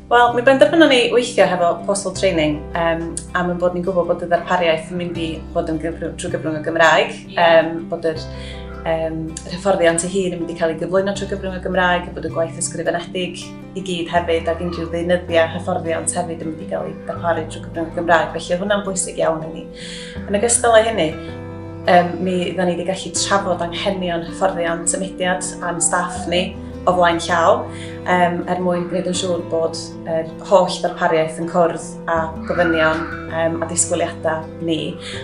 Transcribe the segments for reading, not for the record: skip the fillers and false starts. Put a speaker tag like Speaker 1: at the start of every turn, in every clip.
Speaker 1: Wel, mi benderfynon ni weithio hefo Postal Training um, am yn bod ni'n gwybod bod y ddarpariaeth yn mynd i fod yn gyfrwng, trwy gyfrwng y Gymraeg, yeah. um, bod yr, um, yr hyfforddiant ei hun yn mynd i cael ei gyflwyno trwy gyfrwng y Gymraeg, a bod y gwaith ysgrifenedig i gyd hefyd ac unrhyw ddeunyddiau hyfforddiant hefyd yn mynd i gael ei darparu trwy gyfrwng y Gymraeg. Felly oedd hwnna'n bwysig iawn i ni. Yn ogystal â hynny, um, mi dda ni wedi gallu trafod anghenion hyfforddiant y mudiad a'n staff ni o flaen llaw, um, er mwyn gwneud yn siŵr bod yr holl ddarpariaeth yn cwrdd â gofynion um, a disgwyliadau ni.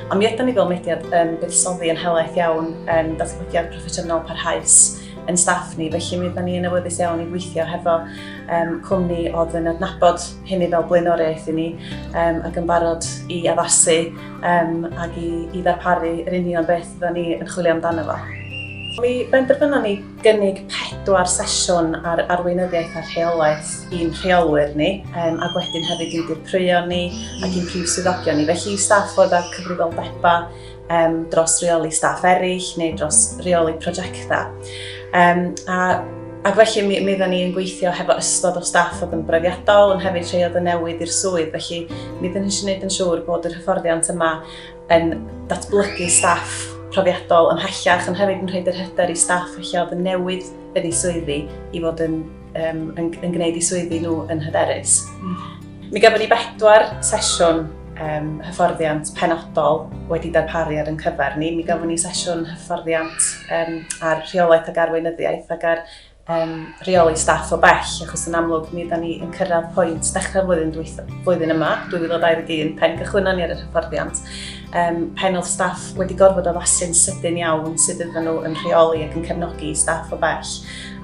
Speaker 1: A mi ydy ni fel mudiad yn buddsoddi yn helaeth iawn yn datblygiad proffesiynol parhaus yn staff ni, felly mi ydan ni yn awyddus iawn i weithio hefo um, cwmni oedd yn adnabod hynny fel blaenoriaeth i ni um, ac yn barod i addasu um, ac i, i ddarparu yr union beth ydan ni yn chwilio amdano fo. Mi benderfynon ni gynnig pedwar sesiwn ar arweinyddiaeth a rheolaeth i'n rheolwyr ni, um, ac wedyn hefyd i'n dirprwyon ni ac i'n prif swyddogion ni. Felly i staff oedd â cyfrifoldebau um, dros reoli staff eraill neu dros reoli prosiectau. Um, a, ac felly mi, mi ni yn gweithio hefo ystod o staff oedd yn brofiadol, ond hefyd rhai oedd yn newydd i'r swydd, felly mi ddyn ni eisiau gwneud yn siŵr bod yr hyfforddiant yma yn datblygu staff profiadol ymhellach, ond hefyd yn rhoi yr hyder i staff felly oedd yn newydd yn eu swyddi i fod yn, um, yn, yn gwneud eu swyddi nhw yn hyderus. Mi gafon ni bedwar sesiwn um, hyfforddiant penodol wedi darparu ar ein cyfer ni. Mi gafon ni sesiwn hyfforddiant um, ar rheolaeth ac arweinyddiaeth ac ar um, rheoli staff o bell, achos yn amlwg mi yda ni yn cyrraedd pwynt dechrau'r flwyddyn, dwytha, flwyddyn yma, 2021, pen cychwynnon ni ar yr hyfforddiant, um, pen oedd staff wedi gorfod addasu'n sydyn iawn sut ydyn nhw yn rheoli ac yn cefnogi staff o bell.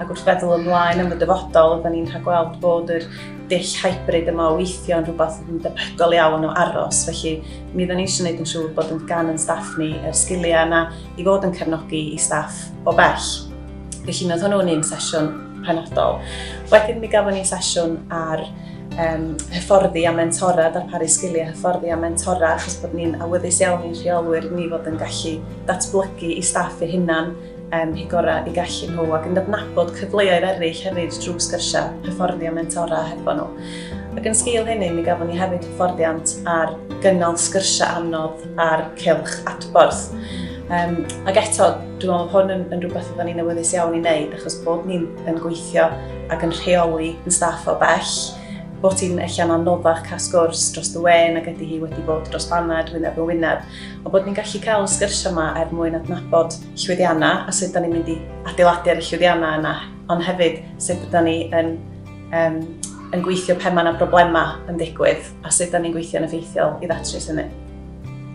Speaker 1: Ac wrth feddwl ymlaen am y dyfodol, oedden ni'n rhagweld bod yr dull hybrid yma o weithio yn rhywbeth yn debygol iawn o aros, felly mi oedden ni eisiau gwneud yn siŵr bod yn gan yn staff ni yr sgiliau yna i fod yn cefnogi i staff o bell. Felly mi oedd hwnnw'n un sesiwn penodol. Wedyn mi gafon ni sesiwn ar um, hyfforddi a mentora, darparu sgiliau hyfforddi a mentora, achos bod ni'n awyddus iawn i'n rheolwyr ni fod yn gallu datblygu i staff eu hunan um, eu gorau i gallu nhw ac yn adnabod cyfleoedd eraill hefyd drwy sgyrsiau hyfforddi a mentora hefo nhw. Ac yn sgil hynny, mi gafon ni hefyd hyfforddiant ar gynnal sgyrsiau anodd ar cylch adborth. Um, ac eto, dwi'n meddwl hwn yn, yn rhywbeth oedden ni'n awyddus iawn i wneud, achos bod ni'n yn gweithio ac yn rheoli yn staff o bell, bod hi'n ella'n anoddach cael sgwrs dros y we nag ydy hi wedi bod dros baned, wyneb yn wyneb, ond bod ni'n gallu cael y sgyrsiau yma er mwyn adnabod llwyddiannau a sut da ni'n mynd i adeiladu ar y llwyddiannau yna, ond hefyd sut da ni yn, um, yn gweithio pan mae yna broblemau yn digwydd a sut da ni'n gweithio'n effeithiol i ddatrys hynny.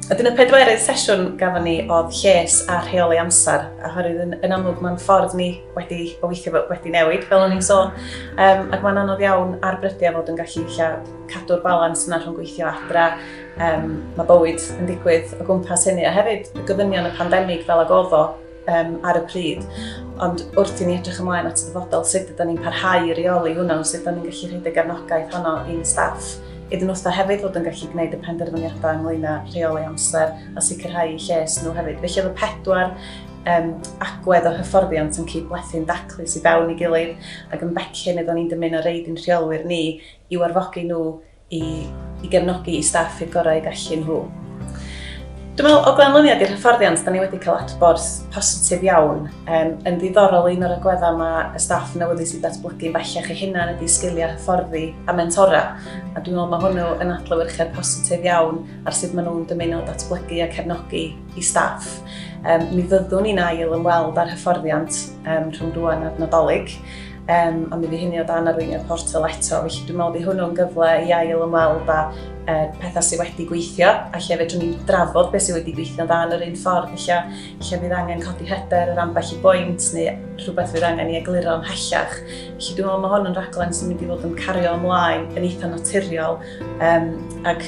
Speaker 1: A dyna pedwerydd sesiwn gafon ni oedd lles a rheoli amser, a oherwydd yn, yn amlwg mae'n ffordd ni wedi o weithio wedi newid, fel o'n i'n sôn, um, ac mae'n anodd iawn ar brydiau fod yn gallu lla cadw'r balans yna rhwng gweithio adra, um, mae bywyd yn digwydd o gwmpas hynny, a hefyd y gofynion y pandemig fel ag oedd o um, ar y pryd. Ond wrth i ni edrych ymlaen at y dyfodol, sut ydyn ni'n parhau i reoli hwnna, sut ydyn ni'n gallu rhoi y gefnogaeth honno i'n staff, iddyn nhw hefyd fod yn gallu gwneud y penderfyniadau ynglyn â rheoli amser a sicrhau eu lles nhw hefyd. Felly oedd y pedwar um, agwedd o hyfforddiant yn cyd-blethu'n daclus i fewn i gilydd ac yn becyn oedden ni'n dymuno reid i'n rheolwyr ni i'w arfogi nhw i, i gefnogi i staff i'r gorau eu gallu nhw. Dwi'n meddwl o ganlyniad i'r hyfforddiant, da ni wedi cael adborth positif iawn. Um, yn ddiddorol, un o'r agweddau mae y staff yn awyddus i datblygu'n bellach eu hunain ydy sgiliau hyfforddi a mentora. A dwi'n meddwl mae hwnnw yn adlewyrchiad positif iawn ar sut maen nhw'n dymuno datblygu a cefnogi i staff. Um, mi fyddwn ni'n ail ymweld â'r hyfforddiant um, rhwng rwan a'r Nadolig. Um, a mi fydd hynny o dan arweiniad portal eto, felly dwi'n meddwl bydd hwnnw'n gyfle i ail ymweld â uh, pethau sydd wedi gweithio, a lle fedrwn ni drafod beth sydd wedi gweithio'n dda yn yr un ffordd, lle, lle fydd angen codi hyder ar ambell i bwynt neu rhywbeth fydd angen i egluro ymhellach. Felly dwi'n meddwl mae hwn yn rhaglen sy'n mynd i fod yn cario ymlaen yn eitha naturiol Um, ac,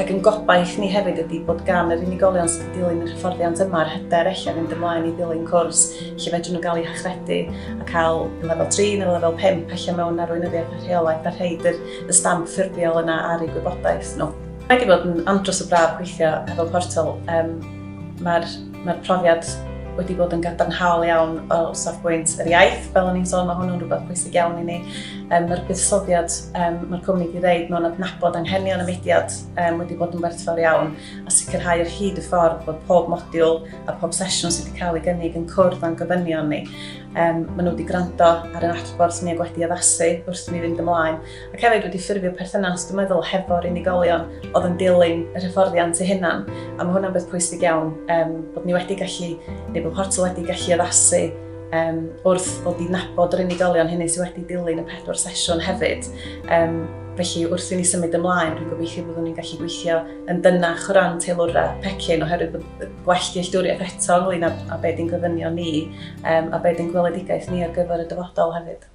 Speaker 1: ac yn gobaith ni hefyd ydy bod gan yr unigolion sydd wedi dilyn yr hyfforddiant yma yr hyder ella fynd ymlaen i ddilyn cwrs lle fedrwn nhw gael eu hachredu a cael lefel 3 neu lefel 5 ella mewn arweinyddiaeth a rheolaeth a rhaid yr, y stamp ffurfiol yna ar eu gwybodaeth nhw. Mae wedi bod yn andros o braf gweithio efo Portal. Um, Mae'r mae profiad wedi bod yn gadarnhaol iawn o safbwynt yr iaith, fel o'n i'n sôn, mae hwnnw'n rhywbeth pwysig iawn i ni. Mae'r buddsoddiad, mae'r cwmni wedi ddeud mewn adnabod anghenion y mudiad wedi bod yn werthfawr iawn a sicrhau ar hyd y ffordd bod pob modiwl a pob sesiwn sydd wedi cael ei gynnig yn cwrdd â'n gofynion ni. Maen nhw wedi gwrando ar ein adborth ni ac wedi addasu wrth i ni fynd ymlaen. Ac hefyd wedi ffurfio perthynas, dwi'n meddwl, hefo'r unigolion oedd yn dilyn yr hyfforddiant eu hunan. A mae hwnna'n beth pwysig iawn, bod ni wedi gallu, neu bod Portal wedi gallu addasu wrth ddod i nabod yr unigolion hynny sydd wedi dilyn y 4 sesiwn hefyd. Felly wrth i ni symud ymlaen, dwi'n gobeithio byddwn ni'n gallu gweithio yn dynach o ran teilwra pecyn, oherwydd bod gwell dealltwriaeth eto ynglyn â be di'n gofynion ni a be di'n gweledigaeth ni ar gyfer y dyfodol hefyd.